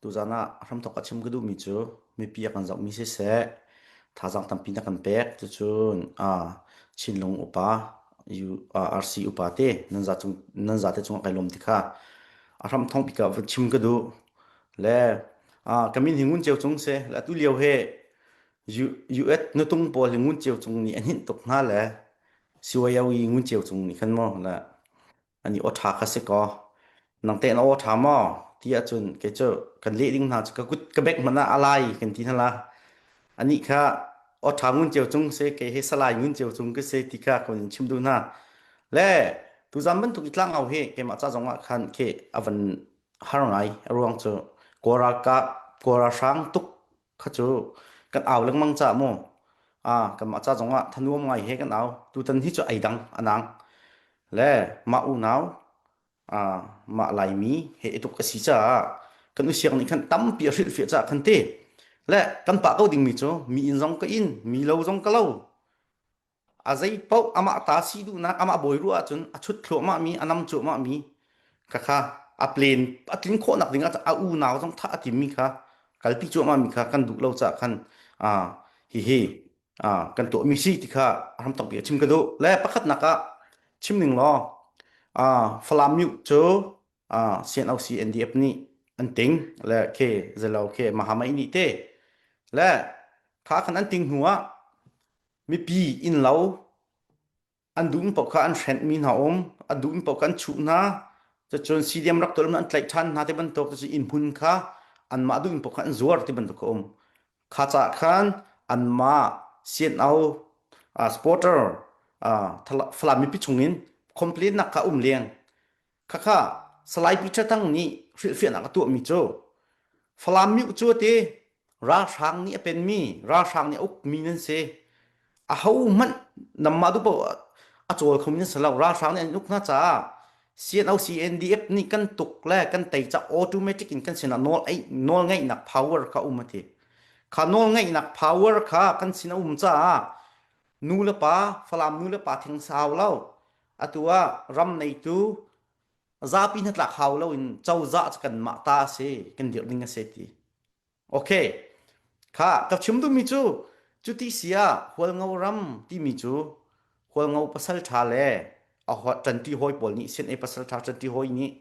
Tuzan ah hramthok a chim ka duhmi cu mipi a kan zohmi siseh, thazaang tampi na kan pek. Cucun Chinlung upa, RC upa te nan za cung nan zate cungah kai lawm ti kha a hramthok bik ah vun chim ka duh. Le ka min hi Ngun Ceu Cung si. Le atu lio hi US nutung pawl hi Ngun Ceu Cung nih a hninh tuk hna le CYO i Ngun Ceu Cung nih khan maw le ani aw ṭha kha si kaw nang teh na aw ṭha maw ti ahcun kei cu kan leh ding hna cu ka kut ka bek hmanh ah a lai kan ti hna la anih kha aw ṭha ngun ceu cung si kei hi salai ngun ceu cung ka si ti kha ka in chim duh hna le tuzan bantuk i tlangau hi keimah ca zong ah khan khi a van har ngai a ruang cu kawl ralkap kawl ralhrang tuk kha cu kan au lengmang ca mu a kanmah ca zong ah thanuam ngai he kan au tutan hi cu ai dang anang le mah unau a mah laimi he ituk a si caah kan usiak nih khan tampi a hrilhfiah caah khan ti le kan pah ko dingmi cu mi inn zong ka inn mi lo zong ka lo A zei paoh amah ta si duhnak amah bawi ruah ahcun a chut thluahmah mi a nam cuahmah mi khakha a plen a tlin khawhnak ding ah a unau zong thah a timmi kha kalpi cuahmah mi kha kan duh lo caah khan hihi kan tuahmi si ti kha ram tampi a chim ka duh. Le pakhatnak ah chim ning law Falam Myu cu CNOC NDF nih an ting le ke zelo ke Mahamai nih te le kha khan an ting hnu ah Mipi innlo an duhmi paoh kha an hrenhmi hna um, an duhmi paoh kha an chuh hna. Cucun CDM rak tuah an tlaih ṭhan hna ti bantuk cucu innhmun kha anmah duhmi paoh kha an zuar ti bantuk a um. Kha caah khan anmah CNO uh, supporter uh, Falam mipi chungin complain nak kha um leng. Khakha Salai Peter Thang nih hrilhfiahnak a tuahmi cu Falam myu cu a ti ralhrang nih a penmi ralhrang nih a ukmi nan si ahohmanh nanmah duh paoh a cawl khomi nan si lo ralhrang nih an uk hna caah CNO CNDF nih kan tuk le kan tei ca automatic in kan sinah nawl ei nawl ngeihnak power kha um a ti kha nawl ngeihnak power kha kan sin a um caah nu le pa Falam nu le pa thing sau lo Atu ah ram neitu zapi hnatlak hau loin cozah cu kanmah ta a si, kan dirh ding a si ti. Okay. Kha ka chim duhmi cu cuti si ah Hualngo ram timi cu Hualngo pasal ṭha le a ṭanṭi hawi pawl nih CNA pasal ṭha ṭanṭi hawi nih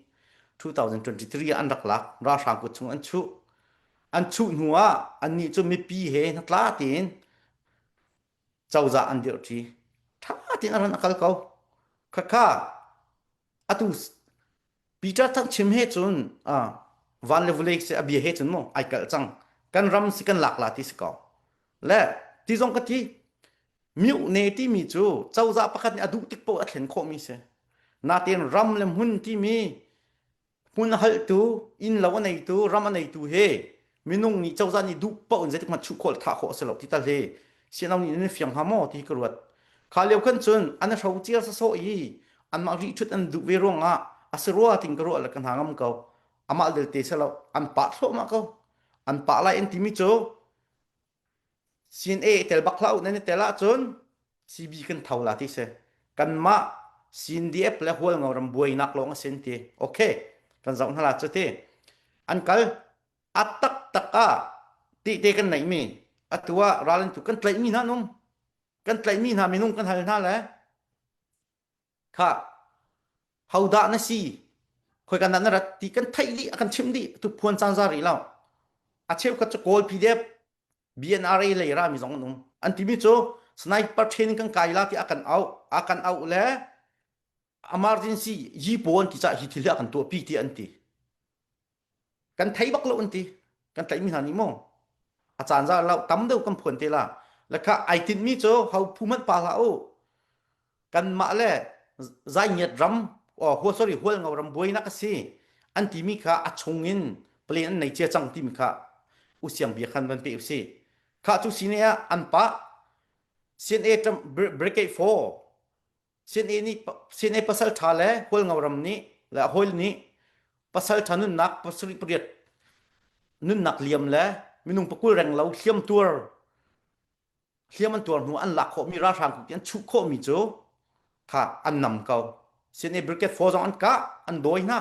2023 ah an rak lak ralhrang kut chung an chuh an chuh hnu ah annih cu mipi he hnatla tein cozah an dirhṭi ṭha tein a ran a kal ko khakha atu Peter Thang chim he cun van le vulei si a bia he cun mu ai kalh cang kan ram si kan lak la ti si ko le ti zong ka ti mute timi cu cozah pakhat nih a duh tik paoh a thlen khawhmi si natein ram le hmun timi Hmun a haltu, innlo a neitu, ram a neitu he minung nih cozah nih duh paoh in zeitik hmanh chuh khawh le thah khawh a si lo ti tal hi CNO nih nan fiang hnga maw ti ka ruat. Kha lio khan cun an hro ciar sawsawh i anmah rih ṭhut an duh ve ruangah a si rua ting ka ruah le ka hna ngam ko. Amah delte si lo, an pah thluahmah ko. An pah lai an timi cu CNA tel bak hlah u nan i tel ahcun CB kan tho la ti si. Kanmah CNDF le Hualngo ram buainak lawng a sin ti. Okay, kan zoh hna la cu ti. An kal a taktak ah tihte kan neihmi atu ah ral an tu kan tlaihmi hna nung kan tlaihmi hna minung kan hal hna le kha hodah na si khoika na rat ti kan theih dih a kan chim dih tu phuan caan za rih lo a cheukhat cu kawl PDF BNRA lei ra mi zong an um an timi cu sniper training kan kai la ti a kan auh a kan auh le emergency yi pawn ti ca hi thil hi a kan tuah pi ti an ti Kan thei bak lo an ti. Kan tlaihmi hna nih maw a caan za lo tam deuh kan phuan te la. Lekha ai tinhmi cu ho phu hmanh pa hlah u. Kanmah le Zaingiat ram oh hual sorry Hualngo ram buainak a si an timi kha a chung in plan an nei cia cang timi kha usiang bia khan van pe usi. Kha cu sine ah an pah CNA Brigade 4 CNA nih CNA pasal ṭha le Hualngo ram nih le a hawi nih pasal ṭha nunnak pasarih pariat nunnak liam le minung pakul reng lo hliam tuar hliam an tuar hnu an lak khawhmi ralhrang an chuh khawhmi cu kha an nam ko CNA Brigade 4 zong an kah an dawi hna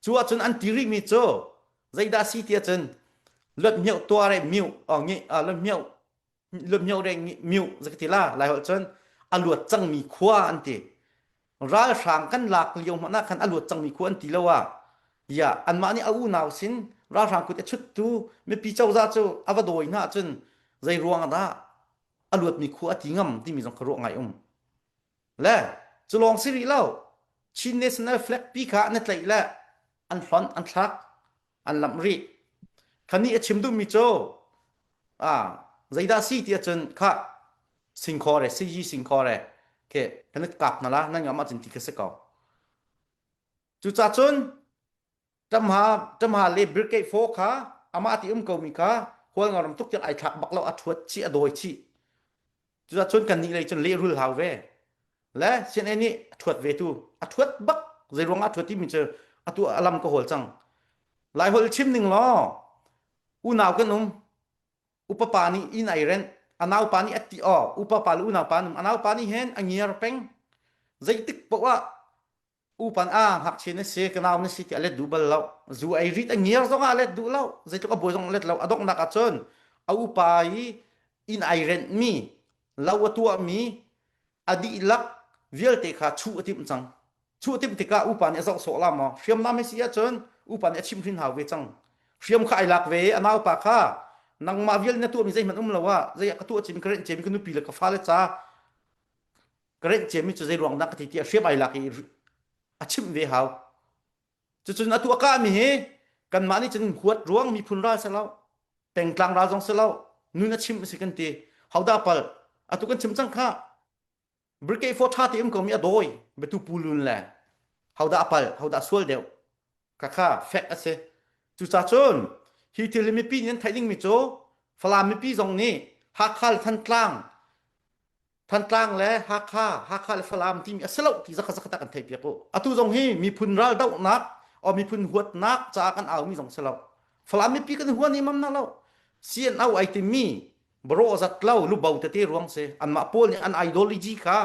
cu ahcun an ti rihmi cu. Zeidah si ti ahcun luat mioh tua re miu ngi luat mioh luat mioh re miu zakati la lai holh cun a luat cangmi khua an ti. Ralhrang kan lak lio hmanh ah khan a luat cangmi khua an ti lo ah ya anmah nih a unau sin ralhrang kut a chuttu mipi cozah cu a va dawi hna ahcun zei ruang ah dah a luatmi khua a ti ngam timi zong kha ruah ngai um. Le cu lawng si rih lo Chin National Flag pi kha na tlaih le an hlonh an thlak an lamh rih. Khanih a chim duhmi cu ah zeidah si ti ahcun kha singkhawre siji singkhawre ke kan kap na la nan ngam ahcun ti kha si ko. Cucah cun ṭamha ṭamha le brigade 4 kha amah ti um komi kha Hualngoram tuk tiang ai thlak bak lo a ṭhuat chih a dawi chih. Cucah cun kan nih lei cun lehrul hau ve. Le CNA nih a ṭhuat ve tu a ṭhuat bak zei ruang ah a ṭhuat timi cu atu a lam ka hawl cang. Laiholh chim ning law unau kan um upa pa nih inn ai rent a naupa nih a ti aw upa pa le unau pa an um a naupa nih hin a ngiar peng zeitik poah ah upan a ngakchia na si ka nau na si ti a let duh bal lo zu ei rit a ngiar zong ah a let duh lo zeitluk a buai zong a let lo a donghnak ah cun a upa i inn ai rent mi lo a tuah mi a dihlak vialte kha chuh a timh cang chuh a timh tikah upa nih a zoh sawh la maw hriamnam he si ahcun upa nih a chimhhrin hau ve cang hriam kha ai lak ve i a naupa kha nangmah vial na tuahmi zeihmanh um lo ah zei ah ka tuah cim ka renh cem ka nupi le ka fale ca ka renh ciami cu zei ruang dah ka ti tiah hriam ai lak i a chimh ve hau cucun atu a kahmi hi kanmah nih cun huat ruang miphun ral si lo pengtlang ral zong si lo nun a chim a si kan ti hodah pal atu kan chim cang kha brigade for tha ti um komi a dawi betu pulun le hodah pal hodah sual deuh kha kha fek a si cuca cun hi thil hi mipi nih an theih dingmi cu Falam mipi zong nih Hakha le Thantlang Thantlang le Hakha, Hakha le Falam timi a si lo ti zakhat zakhat ah kan theihpiak u. Atu zong hi miphun ral dohnak o miphun huatnak caah kan aumi zong si lo. Falam mipi kan huan i mam na lo. CNO ai timi baro zat lo lubo tete ruang si. Anmah pawl nih an ideology kha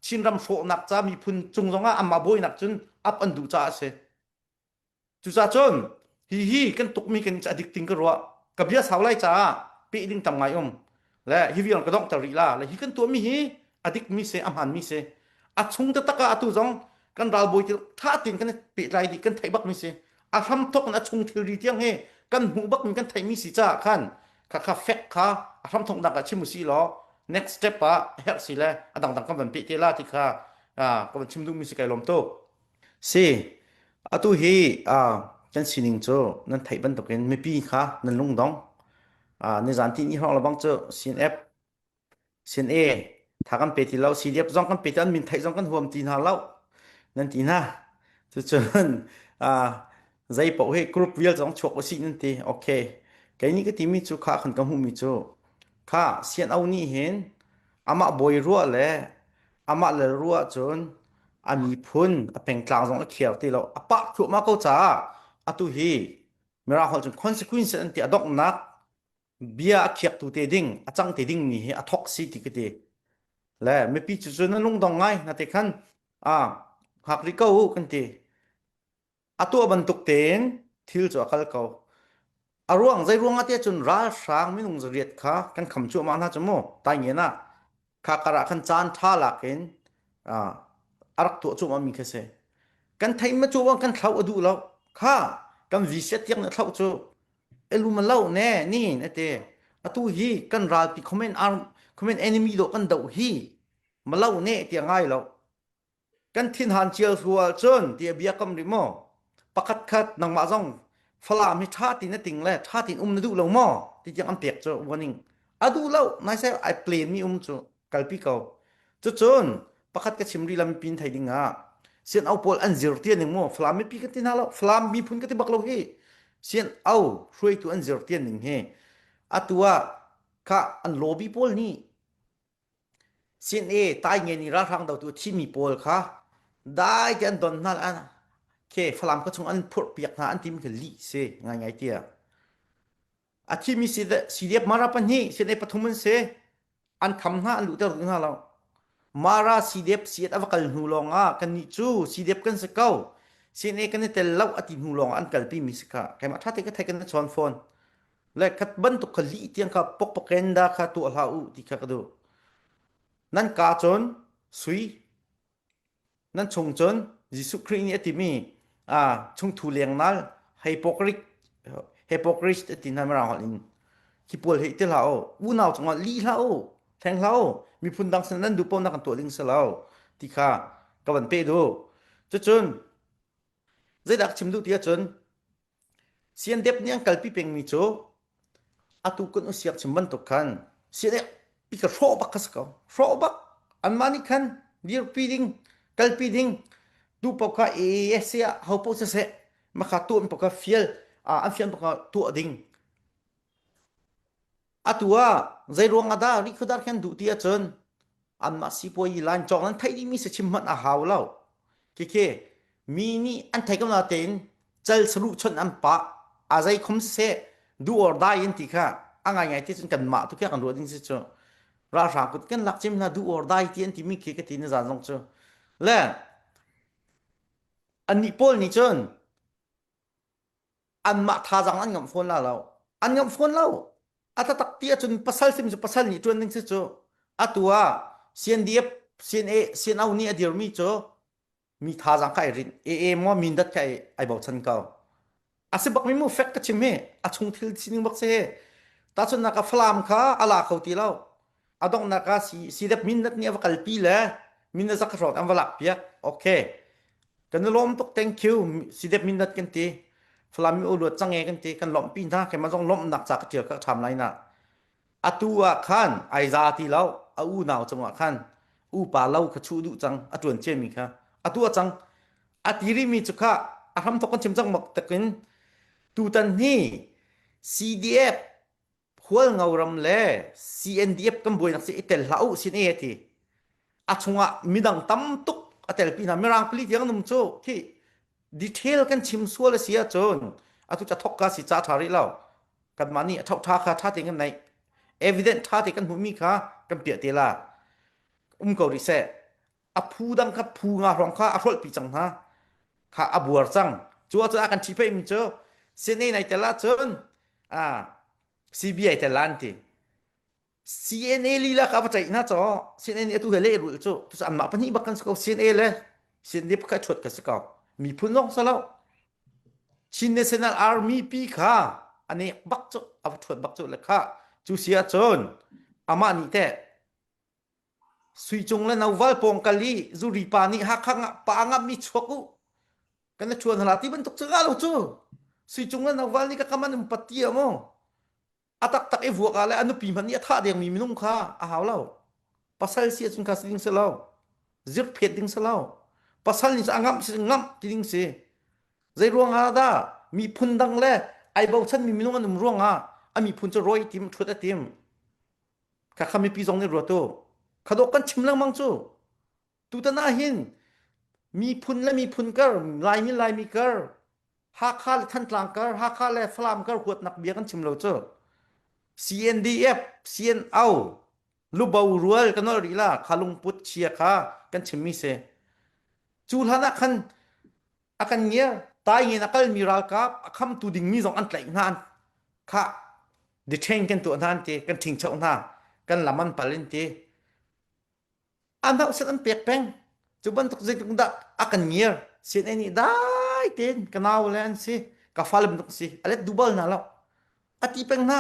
Chinram hrawhnak ca miphun cung zongah anmah bawinak cun up an duh caah a si. Cucaah cun hi hi kan tukmi kan a dik ting ka ruah. Ka bia sau lai caah peh ding tam ngai um. Le hi vial ka donghter rih la. Le hi kan tuahmi hi a dikmi si, a hmaanmi si. A chung taktak ah atu zong kan ralbawi ti tha tein kan pehtlai dih kan theih bakmi si. A hramthok in a chung thilri tiang hi kan hmuh bakmi kan theihmi si caah khan kha kha fek kha a hramthoknak ah chim usih law next step ah herh si le a dangdang kan van peh te la ti kha ka van chim duhmi si kai lawm tuk. Si, atu hi kan sining cu nan theih bantukin mipi kha nan lungdong. Nizan ti ni hrawng lebang cu CNF, CNA tha kan pe ti lo, CDF zong kan pe ti an min theih zong kan huam ti hna lo. Nan ti hna. Cucun zei paoh hi group vial zong chuak usih nan ti. Okay. Kei nih ka timi cu kha khan ka hmuhmi cu kha CNO nih hin amah bawi ruah le amah le ruah cun a miphun a pengtlang zong a khiar ti lo a pah thluahmah ko caah atu hi mirang holh cun consequence an ti a donghnak bia a khiaktu te ding a cang te ding mi hi a thok si ti ka ti le mipi cu cun an lungdong ngai na te khan a hngak rih ko u kan ti A tuah bantuk tein thil cu a kal ko. A ruang zei ruang ah tiah cun ralhrang minung zariat kha kan kham cuahmah hna cu mu taingen ah kha kar ah khan caan ṭha lak in a rak tuah cuahmah mi kha si. Kan theih ma cu kan thlau a duh lo. Kha kan visa tiang na thlau cu elum lo ne ni na te. Atu hi kan ralpi comment arm comment enemy do kan doh hi malo ne tiah ngai lo. Kan thinhan cio hru ahcun tiah bia kam rih maw? Pakhat khat nangmah zong Falam hi ṭha tin na ting le ṭha tin um na duh lo maw? Ti tiang an pek cu warning. A duh lo, nai sai ai plan mi um cu kalpi ko. Cucun pakhat ka chim rih la mipi thei ding ah CNO pawl an zir tian ning mu Falam mipi kan ti hna lo Falam miphun ka ti bak lo hi CNO hruaitu an zir tian ning hi atu ah kha an lobby pawl nih Sin-e taingen i ralhrang dotu a thimi pawl kha dai te an don hna an ke Falam khua chung an phurh piak hna an timi kha lih si ngaingai tiah. A thimi CDF Mara pahnih CNA pathum an si an kham hna an luhter duh hna lo. Mara CDF siat a va kal hnu lawng ah kannih cu CDF kan si ko. CNA kan i tel lo a ti hnu lawng ah an kalpi mi si kha keimah ṭha te ka thei kan i chawn fawn. Le khat bantuk kha lih tiang kha propaganda kha tuah hlah u ti kha ka duh. Nan ka cun sui Nan chung cun Jesuh Khrih nih a timi chungthu lengnal hypocrite hypocrite a ti hna mirang holh in khi pawl hi ti hlah u unau cungah lih hlah u thleng hlah u miphun dang sin nan duh paoh nak kan tuah ding si lo ti kha ka van pe duh cucun zeidah chim duh ti ahcun CNDF nih an kalpi pengmi cu atu kan usiak chim bantuk khan CNF pi ka hrawh bak kha si ko. Hrawh bak. Anmah nih khan dirpi ding, kalpi ding, tu paoh kha AASC ah ho paoh siseh, makha tuah paoh kha fial, an fial paoh kha tuah ding. Atu ah zeiruang ah dah rikhuadar khi an duh ti ahcun anmah sipuayi line cawk nan theih dihmi si chim hmanh a hau lo. Khikhi mi nih an thei ko natein cal saruh chawnh an pah a zei khom siseh do or die in ti kha a ngaingai ti cun kanmah tu khi kan ruah ding si cu ralhrang kut kan lak cim hna do or die ti an timi khi ka ti ni zan zong cu le annih pawl nih cun anmah thazaang an ngamh fawn la lo an ngamh fawn lo a taktak ti ahcun pasal sim cu pasal nih ṭuan ding si cu atu ah CNDF CNA CNO nih a dirmi cu mi thazaang kha ai rinh AA maw mindat kha ai bochan ko a si bak mi mu fek ka chim hi a chung thil sining bak si tahchunhnak ah Falam kha a la kho ti lo a donghnak ah CDF mindat nih a va kalpi le mindat zak hrawng an va lak piak okay Kan i lawm tuk thank you sidep mindat kan ti. Falam mi uluat cang e kan ti kan lawmhpi hna keimah zong lawmhnak ca ka ṭial ka ṭham lai na. Atu ah khan ai za ti lo a unau cungah khan upa lo kha chuh duh cang a ṭuan ciami kha atu a cang a ti rihmi cu kha a hramthok kan chim cang mak takin tutan hi CDF Hualngo ram le CNDF kan buainak si i tel hlah u sin e ti. A chungah midang tam tuk a telpi hna mirang pali tiang num cu khi detail kan chim sual a si ahcun atu ca thok ka si ca tha rih lo kanmah nih a thok tha kha tha te kan neih evidence tha te kan hmuhmi kha kan piah te la um ko rih seh a phu dang kha phu nga hrawng kha a hrolhpi cang hna kha a buar cang cu ahcun a kan ṭhihpheih mi cu CNA nai tel ahcun ah CBI tel an ti CNA lila ka va ceih hna caw CNA nih atu he lehrulh cu tu anmah pahnih bak kan si ko CNA le CNA pakhat ṭhuat ka si ko miphun zong si lo Chin National Army pi kha anek bak cu a va ṭhuat bak cu le kha cu si ahcun amah nih teh Suicung le Noval pawng kal i zuri pa nih Hakha pa a ngamh mi chuak u kan i ṭhuan hna ti bantuk cu nga lo cu Suicung le Noval nih ka kam an um pat ti a mu a taktak i vuak ah le a nupi hmanh nih a thah dengmi minung kha a hau lo pasal si ahcun kha si ding si lo zirphet ding si lo pasal nih a ngamh si ngamh ti ding si zei ruang ah dah miphun dang le ai bochan mi minung an um ruang ah a miphun cu rawi tim ṭhut a tim Khakha mipi zong nih ruat u. Khadawk kan chim lengmang cu. Tutan ah hin miphun le miphun kar, Laimi Laimi kar, Hakha le Thantlang kar, Hakha le Falam kar huatnak bia kan chim lo cu. CNDF, CNO, lubo rual kan nol rih la, kha lungput chia kha kan chimmi si. Cu hlan ah khan a kan ngiar taingin a kalmi ralkap a khamtu dingmi zong an tlaih hna kha detain kan tuah hna an ti kan ṭhingchoh hna kan lam an pal in ti a hnauhsat an pek peng cu bantuk zeitluk dah a kan ngiar CNA nih dai tein ka nau le an si ka fale bantuk si a let duh bal hna lo a ti peng hna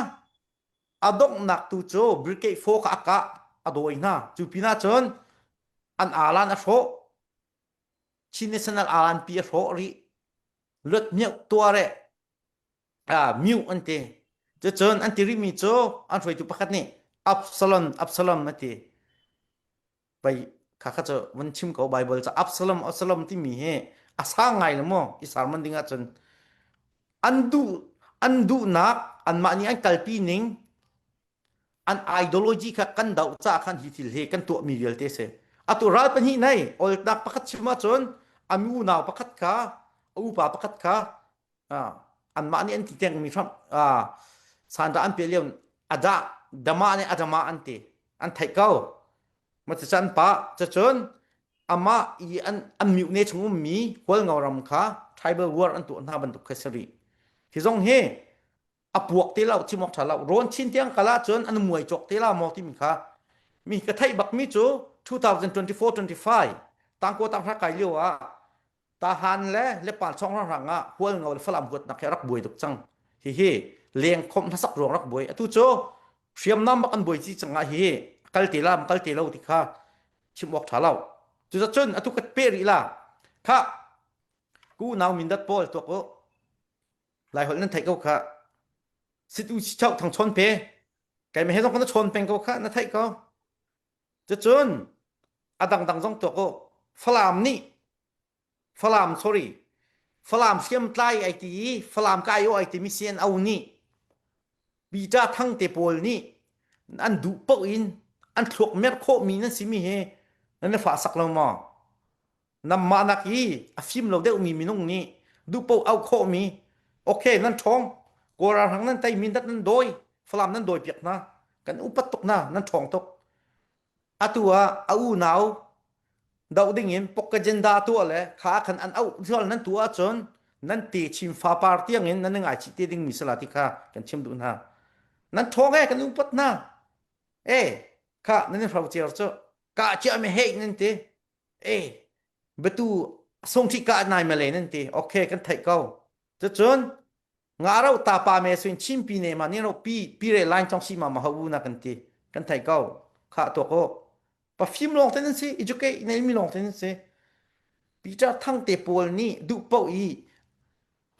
a donghnak tu cu brigade 4 kha a kah a dawi hna cu pinah cun an alan a hrawh Chin National RNP a hrawh rih. Luat miauh tuar eh miu an ti. Cucun an ti rihmi cu an hruaitu pakhat nih Absalom Absalom a ti. Pei kha kha cu van chim ko Bible ca Absalom Absalom timi hi a sang ngai lo maw i sermon ding ahcun an duh an duhnak anmah nih an kalpi ning an ideology kha kan doh caah khan hi thil hi kan tuahmi vialte si. Atu ral pahnih nei olnak pakhat chim ahcun a mi unau pakhat kha a upa pakhat kha anmah nih an ti tengmi hram sanda an pe lio ada dama nih adama an ti an theih ko ma cucu an pa cucun. Amah i an an mihne chung ummi Hualngo ram kha tribal war an tuah hna bantuk kha si rih. Hi zong hi a puak te lo chim awk ṭha lo. Rawn chin tiang kal ahcun an muai cawk te la maw timi kha mi ka theih bakmi cu 2024-25 tangkaw tanghra kai lio ah Tahan le Lepal chong rang ah Hualngo le Falam huatnak hi a rak buai tuk cang. Hihi leng khomh hlasak ruang rak buai. Atu cu hriamnam bak an buai ci cang ah hihi kal te la kal te lo ti kha chim awk ṭha lo. Cuzacun atu ka pe rih la. Kha ku nau mindat pawl tuak u. Lai holh nan theih ko kha. Sit u si chau thang chawn pe. Kai me he zong kana chawn peng ko kha na theih ko. Cucun a dangdang zong tuak u. Falam nih Falam sorry Falam hriamtlai ai ti i Falam ka ai ai timi CNO nih Peter Thang te pawl nih an duh paoh in an thluak mer khawhmi nan simi hi nan i fah sak lo maw? Nanmah nak i a fim lo deuhmi minung nih duh paoh auh khawhmi okay nan ṭhawng Kawl ralhrang nan tei mindat nan dawi Falam nan dawi piak hna kan upat tuk hna nan ṭhawng tuk atu ah a unau doh ding in propaganda tuah le kha khan an auh zual nan tuah ahcun nan te chin fapar tiang in nan ngaichih te ding mi sala ti kha kan chim duh hna nan ṭhawng e kan upat hna e kha nan in hrocer cu ka chia me hei nan ti e batu songthi ka nai male nan ti okay kan theih ko cucun nga ro ta pa me suin chin pi ne ma ni ro pi pi re line chong si ma ma hu na kan ti kan thei ko kha to ko pa fim long ten si educate nei mi long ten si Peter Thang te pawl nih duh po i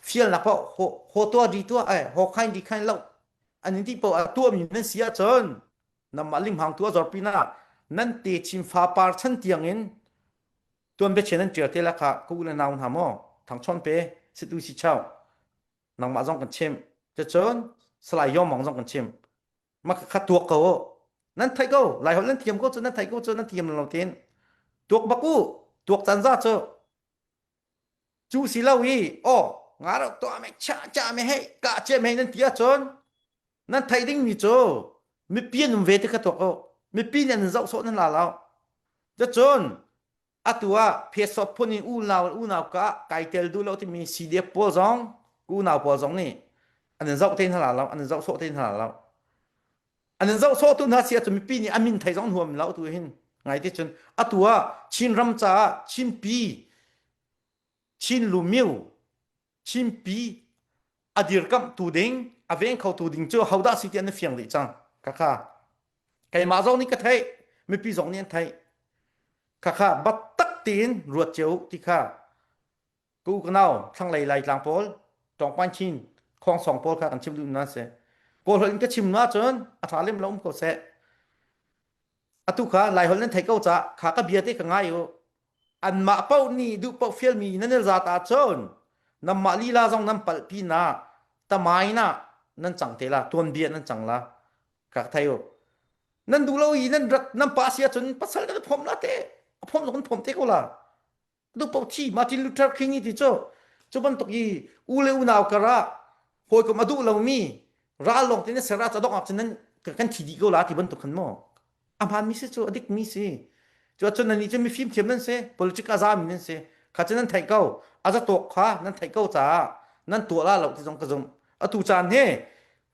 fial nak po ho ho to di to ai ho khain di khain lo an ti po a tua mi nan si ahcun namah lim hang tu a zor pina nan te chin fa par chan tiang in tuan be chen nan tial te la kha ku le nau hna mo thang chon pe situ si chau nangmah zong kan chim cun salai yom mong zong kan chim ma kha tuak ko nan thai ko lai hol nan thiam ko cu nan thai ko cu nan thiam lo tin tuak baku tuak chan za cu cu si lo i o nga ro to me cha cha me hei ka che me nan tia cun nan theih ding mi cu mipi an um ve ti kha tuak u mipi nih an zoh sawh nan la lo cun atu ah phesawt phun in unau unau ka kai tel duh lo timi CDF pawl zong unau pawl zong nih an in zoh te hna la lo an in zoh sawh te hna la lo an in zoh sawh tu hna si ahcun mipi nih a min thei zong huam lo tu hin ngai ti cun atu ah Chin ram caah Chinpi Chin Lumiu Chinpi a dirkamhtu ding a veng khotu ding cu hodah si ti an fiang dih cang khakha keimah zong nih ka theih mipi zong nih an theih khakha battak tiin ruat cio ti kha ku kanau thlanglei laitlang pawl tawngpan chin khong song pawl kha kan chim duh na si kawl holh in ka chim na cun a tha lem lo um ko seh atu kha laiholh nan thei ko ca kha ka bia te ka ngai u anmah paoh nih duh paoh fialmi nan i zat ahcun nanmah lila zong nan palh pinah tamai na nan cang te la tuanbia nan cang la ka thei u nan duh lo i nan rat nan pa si ahcun pasal nan phom la te a phom zong kan phom te ko la duh paoh thi Martin Luther King i ti cu cu bantuk i u le unau karah hawikom a duh lomi ral lawng te na ser ah cadok ah cun nan kan thi dih ko la ti bantuk khan maw a hmaanmi si cu a dikmi si cu ahcun nan nih cu mifim thiam nan si politic a zami nan si kha cu nan theih ko a zatawk kha nan theih ko caah nan tuah la lo ti zong ka zumh atu caan hi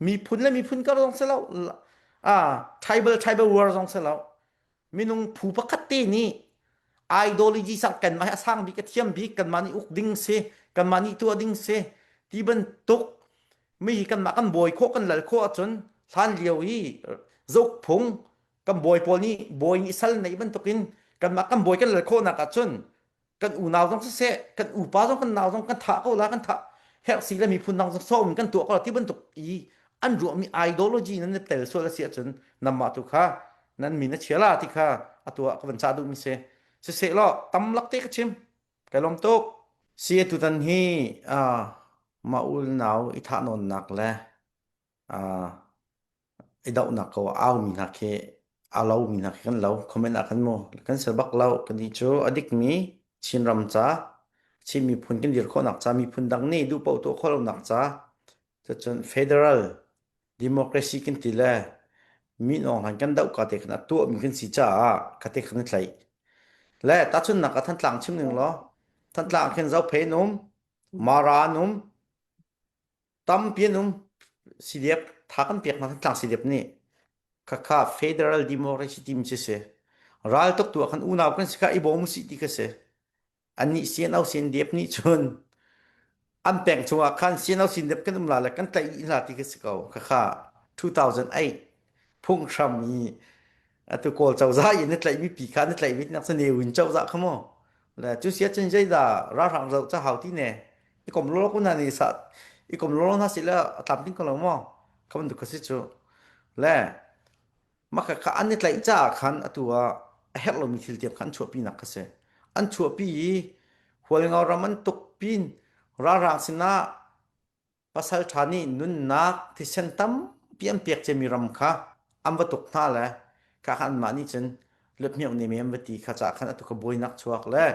miphun le miphun kar zong si lo a tribal tribal war zong si lo minung phu pakhat te nih ideology sang kanmah hi a sang bik a thiam bik kanmah nih uk ding si kanmah nih tuah ding si ti bantuk mi hi kanmah kan bawi khawh kan lal khawh ahcun hlan lio i zauk phung kan bawi pawl nih bawi nih sal neih bantukin kanmah kan bawi kan lal khawhnak ahcun kan unau zong siseh kan upa zong kan nau zong kan thah ko la kan thah herh si le miphun dang zong sawm kan tuah ko la ti bantuk i an ruahmi ideology nan tel sual a si ahcun namah tu kha nan min a chia la ti kha atu ah ka van cah duhmi si siseh law tam lak te ka chim kai lawm tuk si tutan hi mah ul nau i thah nawnnak le i dohnak ko aumi hna khi a lomi hna khi kan lo comment ah kan mu kan sel bak lo kan nih cu a dikmi Chinram ca Chin miphun kan dir khawhnak ca miphun dang nih duh paoh tuah khawh lonak ca cucun federal democracy kan ti le min awng hlan kan doh ka te khan a tuahmi kan si caah ka te khan i tlaih. Le tahchunhnak ah Thantlang chim ning law Thantlang khin Zophei an um, Mara an um, tampi an um. CDF tha kan pek hna Thantlang CDF nih khakha Federal Democracy team si si. Ral tuk tu ah khan unau kan si kha i bawm usih ti kha si. Annih CNO CNDF nih cun an peng chungah khan CNO CNDF kan um la le kan tlaih dih hna ti kha si ko. Khakha 2008 phunghram i atu Kawl cozah i na tlaihmi pi kha na tlaihmi nak cu Ne Win cozah kha mu. Le cu sia cun zeidah ralhrang zoh ca hau ti ne. I kom lolo ko na ni sa i kom lolo na si le a tlamtling ko lo maw? Kha bantuk kha si cu. Le Mah kha an i tlaih caah khan atu ah a herh lomi thil tiang kha an chuahpinak kha si. An chuahpi i Hualngo ram an tuk pin ralhrang sinah pasal ṭha nih nunnak thisen tampi an pek ciami ram kha an va tuk hna le kha kha anmah nih cun luathmiak ne an va ti kha caah khan atu kha buainak chuak le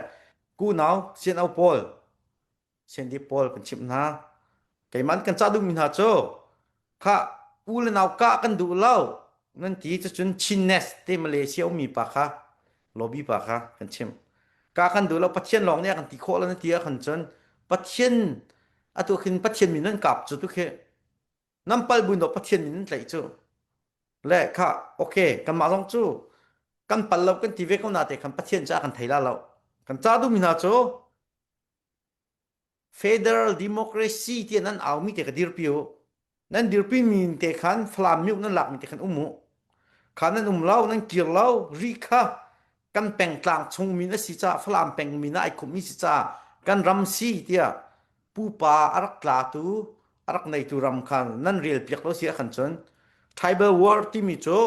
kunau CNO pawl CND pawl kan chimh hna. Keimah kan cah duhmi hna cu kha u le nau kah kan duh lo nan ti cucun Chin Nest te Malaysia ummi pa kha lobby pa kha kan chimh. Ka kan duh lo Pathian lawng nih a kan ti khawh lo na ti ahkhan cun Pathian atu khin Pathian min nan kap cu tu khi nan pal buin dawh Pathian min nan tlaih cu le kha okay kanmah zong cu kan pal lo kan ti ve ko na te khan Pathian cu a kan thei la lo kan ca duhmi hna cu Federal democracy ti nan aumi te ka dirpi u. Nan dirpi mi te khan Falam miuk nan lakmi te khan um u. Kha nan um lo, nan kir lo, ri kha kan pengtlang chung min a si ca Falam peng min ah ai khummi si ca kan ram si tiah pupa a rak tlatu a rak neitu ram khan nan rel piak lo si ah khan cun tribal war timi cu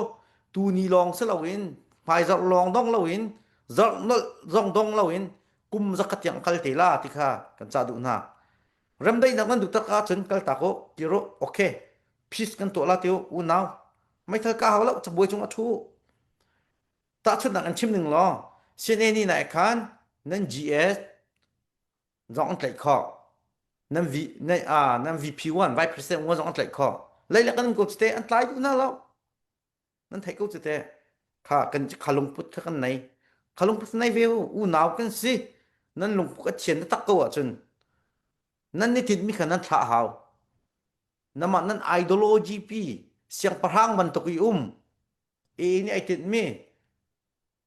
tuni lawng si loin hmaizarh lawng dong loin zarh nolh zong dong loin kum zakhat tiang kal te la ti kha kan cah duh hna. Remdaihnak nan duh tak ahcun kal tak u, kir u, okay. Peace kan tuah la ti u, unau. Meithal ka hau lo, cabuai cung a ṭhu. Tahchunhnak an chim ning law, CNA nih nai khan nan GS zong an tlaih khawh. Nan V nan ah nan VP1 Vice President 1 zong an tlaih khawh. Lei le kan um ko te an tlai duh hna lo. Nan theih ko cu teh. Kha kan kha lungput kha kan nei. Kha lungput nei ve u. Unau kan si. Nan lungput a thian tak ko ahcun nan ni tinhmi kha nan thlah hau. Namah nan ideology pi siangpahrang bantuk i um. E nih ai tinhmi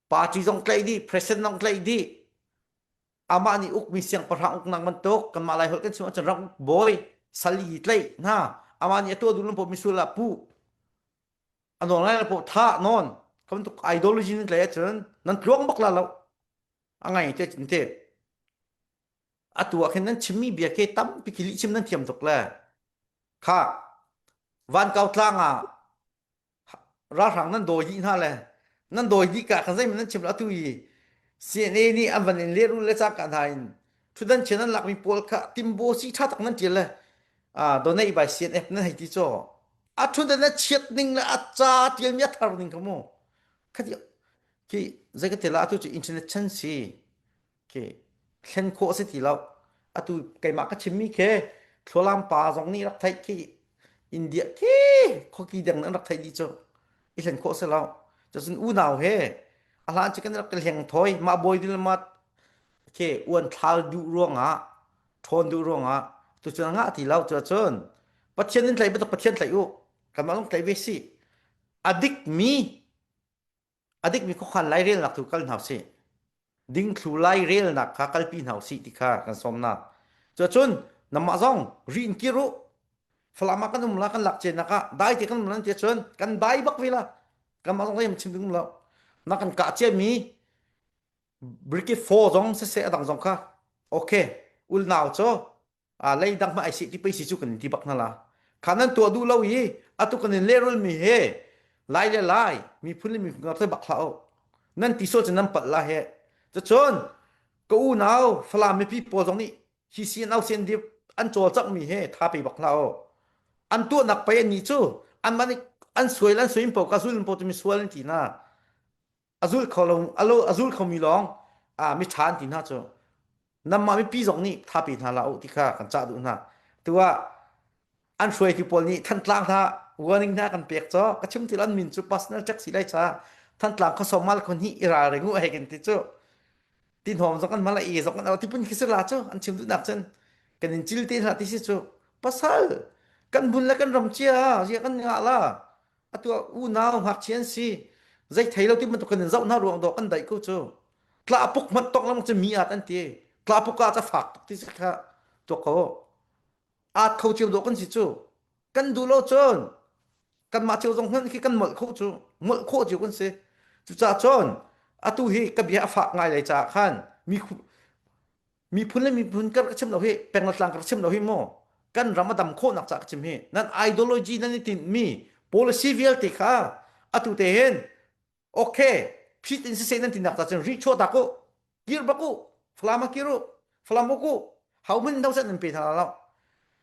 party zong tlaih dih, president zong tlaih dih. Amah nih ukmi siangpahrang uknak bantuk kanmah Lai holh kan chim ahcun ram bawi sali tlaih hna. Amah nih a tuah duh lo paoh misual ah puh. A nawl ngai paoh tha nawn ka bantuk ideology nan tlai ahcun nan tluang bak la lo a ngai te te atu ah khin nan chimmi bia ke tampi khi lih chim nan thiam tuk le kha van kau tlang ah ralhrang nan dawi dih hna le nan dawi dih ka khan zeihmanh nan chim lo atu i CNA nih an van in lehrul le cangka hna in thudan chian an lakmi pawl kha timbo si tha tak nan tial le donate by CNF nan hei ti cho a thun na chiat ning le a ca tialmi a thar ning kha mu khati khi zei ka tela atu cu internet chan si khi thlen khawh si ti lo atu keimah ka chimmi khi thlualam pa zong nih rak theih khi India khi khoki deng nan rak theih dih cu i thlen khawh si lo cun unau he a hlan cu kan rak hleng thoi mah bawi dil ma khi uan thlal duh ruangah ṭhawn duh ruangah tucun a ngah ti lo cu cun Pathian in tlaih bantuk Pathian tlaih u kanmah zong tlaih ve si a dikmi a dikmi khuakhan lairelnak tu kal hna usih dingthlu lairelnak kha kalpi hna usih ti kha kan sawm hna cuacun namah zong ri in kir u Falam ah kan um la kan lak cenak ah dai te kan um lan ti cun kan dai bak ve la kanmah zong zei chim ding um lo na kan kah ciami Brigade 4 zong siseh a dang zong kha okay ulnau cu a lei dang ma ai si ti pei si cu kan ti bak hna la kha nan tuah duh lo i atu kan in lehrul mi he lai le lai miphun le miphun ngar bak hlah u nan ti sual cu nan palh la he cucun ka unau Falam mipi pawl zong nih hi CNO CNDF an cawlcangh mi he tha pe bak hlah u an tuahnak pei an ni cu an mah nih an sual an suin po ka zul po tu mi sual an ti na a zul kho lo alo a zul khomi lawng a mi ṭha an ti hna cu nanmah mipi zong nih thape hna la u ti kha kan cah duh hna tu ah an hruaitu pawl nih Thantlang hna warning hna kan pek cho ka chim til an min cu personal taxi lai cha Thantlang khuasomal khon hi i ralring u hei kan ti cu. Ti hnawm zong kan hmang la e zong kan ti pun khi si la cu an chim duhnak cun kan in cil te hna ti si cu pasal kan hmun le kan ram cia zia kan ngah la atu unau ngakchia an si zei thei lo ti bantuk kan in zoh hna ruang dawh kan daih ko cu tla puk hmanh tok lam cu mi at an ti tla puk ah ca fak tuk ti si kha tuak ko at kho cio dawh kan si cu kan duh lo cun kanmah cio zong hmanh khi kan molh kho cu molh khawh cio kan si cucaah cun atu hi ka bia a fak ngai lai caah khan mi miphun le miphun kar ka chim lo hi peng le tlang kar chim lo hi mu kan ram a dam khawhnak caah ka chim hi nan ideology nan i tinhmi policy vialte kha atu te hin okay phit in siseh nan tinak ta cun ri chuah tak u kir bak u falam ah kir u falam uk u ho hmanh do nan pe hna lo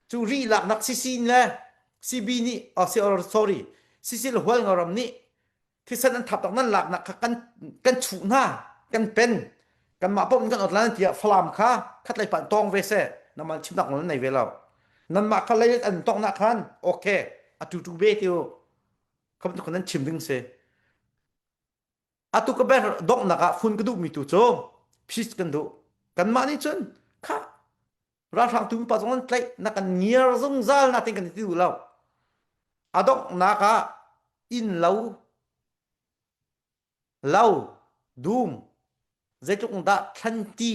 cu ri laknak CC le CB nih oh sorry CC le hual ram nih thisen an thap tak nan laknak kha kan kan chuh hna kan pen kanmah paoh kan ot lan tiah falam kha khat lei pan tong ve se namal chimnak nan nei ve lo nanmah kha lei an tong nak khan okay atu tu be ti u kha bantuk nan chim ding si atu ka ber donghnak ah phun ka duhmi tu cu peace kan duh kanmah nih cun kha ralhrang tu pa zong an tlaih na kan ngiar zungzal na tin kan ti duh lo a donghnak ah inn lo lo dum zeitluk dah thlanti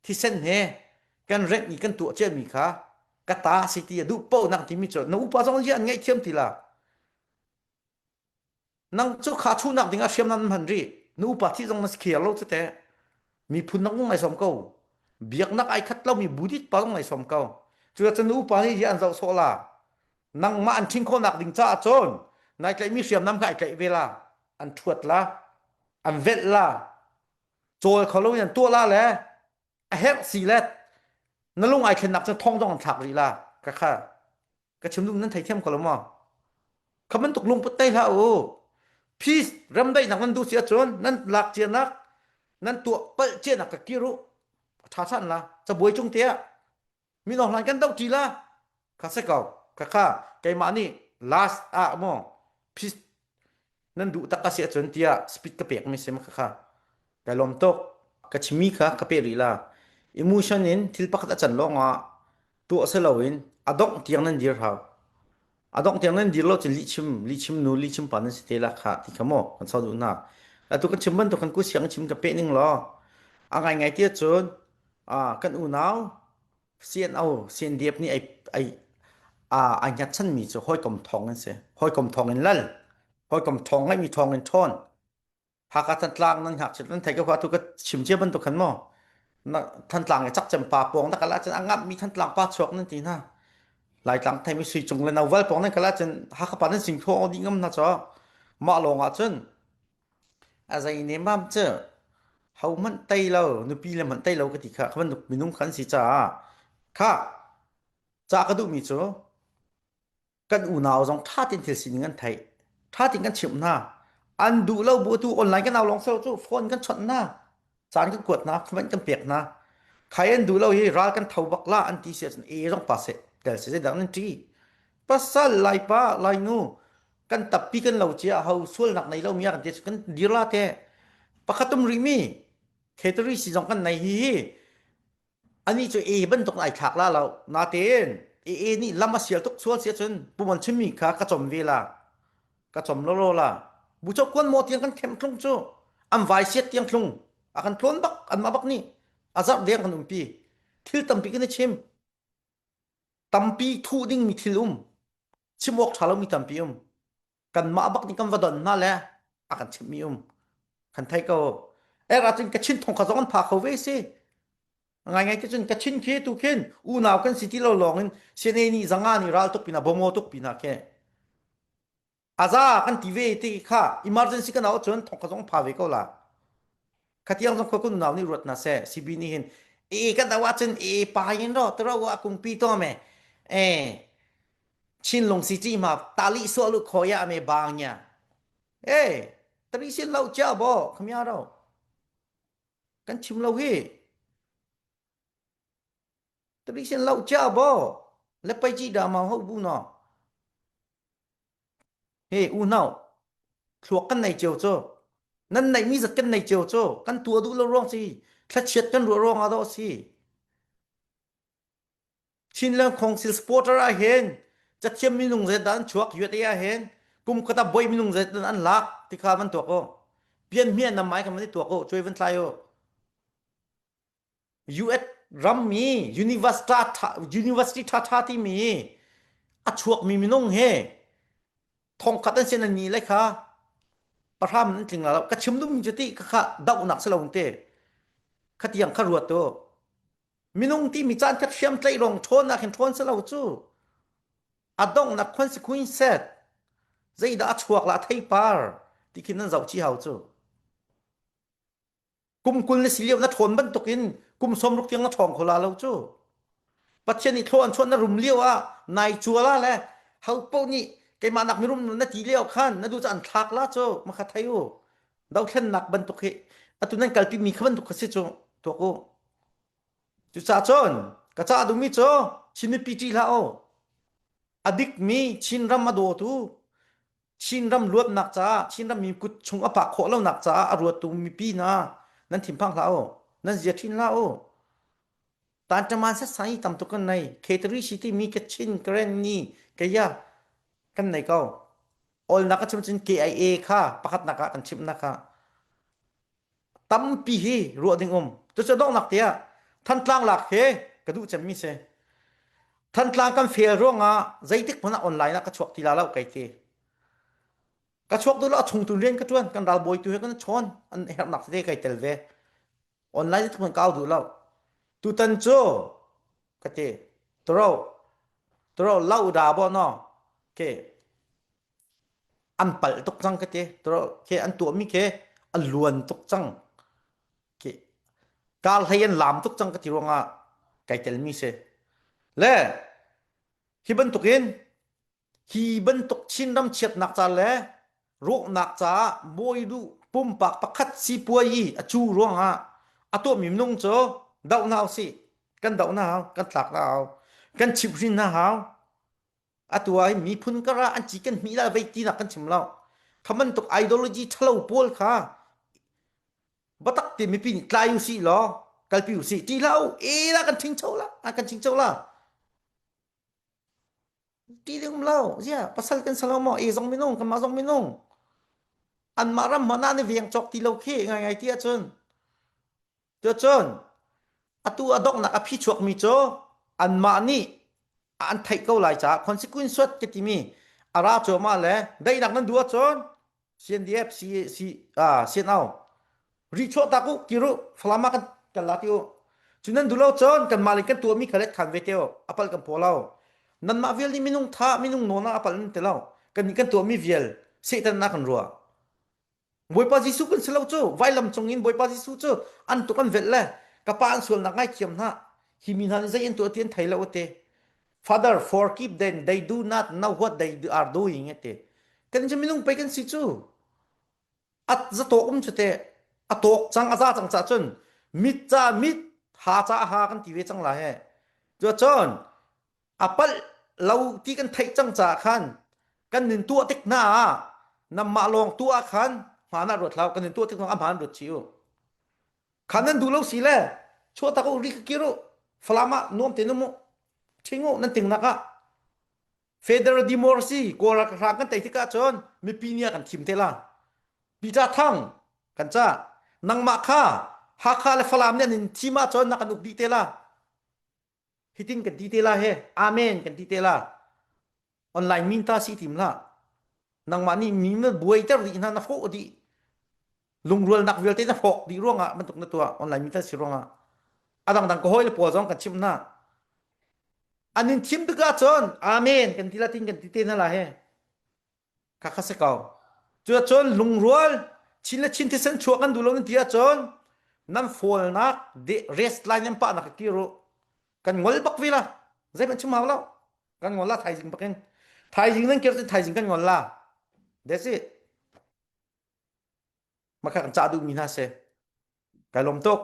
thisen he kan rengh i kan tuah ciami kha ka ta si ti a duh paoh nak timi cu na upa zong an ngaihthiam ti la nang cu kha chuhnak ding ah hriamnam nan hman rih na upa thih zong na khir lo cu teh miphun nak ngai som ko biaknak ai khat lomi Buddhist pa zong ngai som ko cu cun na upa nih hi an zoh sawh la nangmah an ṭhing khawhnak ding caah cun nai tlaihmi hriamnam kha ai tlaih ve la an ṭhuat la an velh la cawl kho lo in an tuah la le a herh si le na lung ai thlennak cu thong zong an thlak rih la ka kha ka chim duh nan theithiam ko lo maw kha bantuk lungput tei hlah u peace remdaihnak nan duh si ahcun nan lak cianak nan tuah palh cianak ka kir u ṭha ṭhan la cabuai cung te ah minong hlan kan doh ṭi la kha se ko kha kha keimah nih last ah maw peace nan duh tak a si ahcun tiah speed ka pek mi si ma kha kha kai lawm tuk ka chimmi kha ka pe rih la emotion in thil pakhat a can lawng ah tuah si loin a dongh tiang nan dir hau a dongh tiang nan dir lo cun lihchim lihchim nu lihchim pa nan si te la kha ti kha maw kan sau duh hna atu kan chim bantuk kan ku siang chim ka pe ning law a ngai ngai ti cun kan unau CNO CNDF nih ai ai a ai hngatchanmi cu hawikom thawng an si hawikom thawng in lal hawikom thawng ngaihmi thawng in ṭhawn Hakha Thantlang nan ngakchiat nan theih ko atu ka chim cia bantuk khan maw na Thantlang i cakcem pa pawng na kal ahcun a ngamhmi Thantlang pa chuak nan ti hna Laitlang theimi sui cung le Nauval pawng nan kal ahcun Hakha pa nan sing thawng dih ngam hna caw mah lawng ahcun a zei ne mam cu ho hmanh tei lo nupi le hmanh tei lo ka ti kha kha bantuk minung khan si caah kha ca ka duhmi cu kan unau zong ṭha tein thil sining an theih ṭha tein kan chimh hna an duh lo bu tu online kan au lawng seo cu phone kan chawnh hna caan kan kuat hna comment kan pek hna khai an duh lo hi ral kan tho bak la an ti si ahcun e zong pa seh tel si zeidang nan ṭi pasal laipa lainu kan tappi kan lo cia ho sualnak nei lo mi kan ti kan dir la te pakhatum rih mi catering si zong kan nei hi hi Anih cu e bantuk ai thlak la lo. Natein e nih lam a sial tuk sual si ahcun pum an chimmi kha ka chom ve la. Ka chom lolo la. Buchok kuan maw tiang kan khem thlung cu. An vai siat tiang thlung. A kan tlawn bak anmah bak nih. A zarh deng kan umpi. Thil tampi kan i chim. Tampi thuh dingmi thil um. Chim awk ṭha lomi tampi um. Kanmah bak nih kan va don hna le a kan chimhmi um. Kan thei ko. Er ahcun Kachin thong kha zong an pha kho ve si. Ngaingai te cun Kachin khi tu khin unau kan si ti lo lawng in CNA nih zanga nih ral tuk pinah bomo tuk pinah khi aza kan ti ve ti kha emergency kan au cun thong kha zong pha ve ko la. Khatiang zong kun unau nih ruat na seh CB nih hin e kan au ahcun e pa in ro tro wa kungpi to me e Chinlung si ci ma tali suah lu khoya me bang nya e tari sin lo chia bo khamya ro kan chim lo hi tari sin lo chia bo le pai chi da ma ho bu no he u nau thluak kan nei cio cu nan neih mi zat kan nei cio cu kan tua duh lo ruang si. Thlachiat kan ruah ruangah dawh a si. Chinland Council supporter ah hin cathiam minung zet dah an chuak USA ah hin kum khat ah boi minung zet an lak ti kha van tuak u. Pian hmian nam mai kan van i tuak u, cuai van tlai u. US rammi university tha tha timi a chuakmi minung he thongkhat an sin an ni lai kha pahram an tling la lo ka chim duhmi cu ti kha kha dohnak si lo te kha tiang kha ruat tu minung timi caan khat hriam tlaih rong ṭhawn ah khin ṭhawn si lo cu a donghnak consequence zeidah a chuak la a theipar ti khin nan zoh chi hau cu Kum 20 na si lio na ṭhawn bantukin kum 60 tiang na ṭhawng kho la lo cu. Pathian nih thlaw an chuah na rum lio ah nai cual ah le ho paoh nih keimah nak mirum na ti lio khan na duh cu an thlak la cu makha thei u. Dothlennak bantuk hi atu nan kalpi mi kha bantuk kha si cu tuak u. Cucaah cun ka cah duhmi cu Chin mipi ṭih hlah u. A dikmi Chinram a dawtu Chinram luatnak caah Chinram mi kut chung a phak khawh lonak caah a ruattu mipi hna nan thinphang hlah u. Nan zia ṭhin hlah u. Tanṭaman setsai tam tuk kan nei. Khetri si timi Kachin, Karen ni kaya kan nei ko. Olnak a chim cun KIA kha pakhatnak ah kan chimnak kha tampi hi ruah ding um. Cucu donghnak tiah Thantlang lak he ka duh cemmi si. Thantlang kan fail ruangah zeitik hmanh ah online ah ka chuak ti la lo kai ti. Ka chuak duh lo a chung tu rian ka tuan kan ralbawi tu he kan chawn an herhnak tete kai tel ve. Online zeitik hmanh kau duh lo. Tutan cu ka ti tro tro lau da bo no ke an palh tuk cang ka ti khi an tuahmi khi a luan tuk cang khi kar hlei an lam tuk cang ka ti ruangah kai telmi si le hi bantukin hi bantuk Chinram chiatnak ca le rawhnak caah bawi duh pumpak pakhat sipuai i a cu ruangah a tuahmi minung cu doh hna usih kan doh hna hau kan tlak hna hau kan chimhhrin hna hau Atu ah hin miphun kar ah an ci kan hmih la vei tinak kan chim lo. Kha bantuk ideology ṭhalo pawl kha batak te mipi nih tlai usih law kalpi usih ṭih hlah u e la kan ṭhingcho la a kan ṭhingcho la ti ding um lo zia pasal kan salo maw e zong minung kanmah zong minung anmah ram hmanh ah na veng cawk ti lo khi ngai ngai ti ahcun Cucun atu a donghnak a phi chuakmi cu anmah nih an theih ko lai caah consequence ka timi a ra cuahmah le daihnak nan duh ahcun CNDF C C ah CNO ri chuah tak u kir u Falam ah kan kan la ti u cu nan duh lo cun kanmah le kan tuahmi kha let khan ve te u apal kan phaw lo nanmah vial nih minung tha minung nawn ah apal nan ti lo kan nih kan tuahmi vial Satan na kan ruah Bawipa Jesuh kan si lo cu vailam cung in Bawipa Jesuh cu an tuk an velh le ka pa an sualnak ngaithiam hna hi mi hna nih zei an tuah ti an thei lo ate Father forgive them they do not know what they are doing ate kan cu minung pei kan si cu at zatawk um cu te a tawk cang a za cang ca cun mit ca mit ha ca ha kan ti ve cang la he cu cun a palh lo ti kan theih cang caah khan kan nin tuah tik hna ah namah lawng tuah ah khan hmaan ah ruat hlah kan nin tuah tik a hmaan ruat chih u khan nan duh lo si le chuah tak u ri ka kir u falam ah nuam te num u ṭhing u nan ting nak ah federal democracy kawl ralhrang kan tei tikah cun mipi nih a kan thim te la Peter Thang kan ca nangmah kha Hakha le Falam nih an in thim ahcun na kan uk dih te la Hitin kan ti te la he amen kan ti te la. Online min ta si tim la. Nangmah nih mi na buaiter dih hna na hrawh dih. Lungrualnak vialte na hrawk dih ruangah bantuk na tuah online min ta si ruangah. A dangdang ka hawi le pawl zong kan chimh hna. An in thim tikah cun amen kan ti la tin kan ti te hna la he. Kha kha si ko. Cuacun lungrual chin le chin thisen chuah kan duh lo nan ti ahcun nan fawlnak rest line nan pahnak ka kir u. Kan ngol bak ve la. Zeihmanh chim hau lo. Kan ngol la thaizing bakin. Thaizing nan kir cun thaizing kan ngol la. That's it. Maka kan cah duhmi hna si. Kai lawm tuk.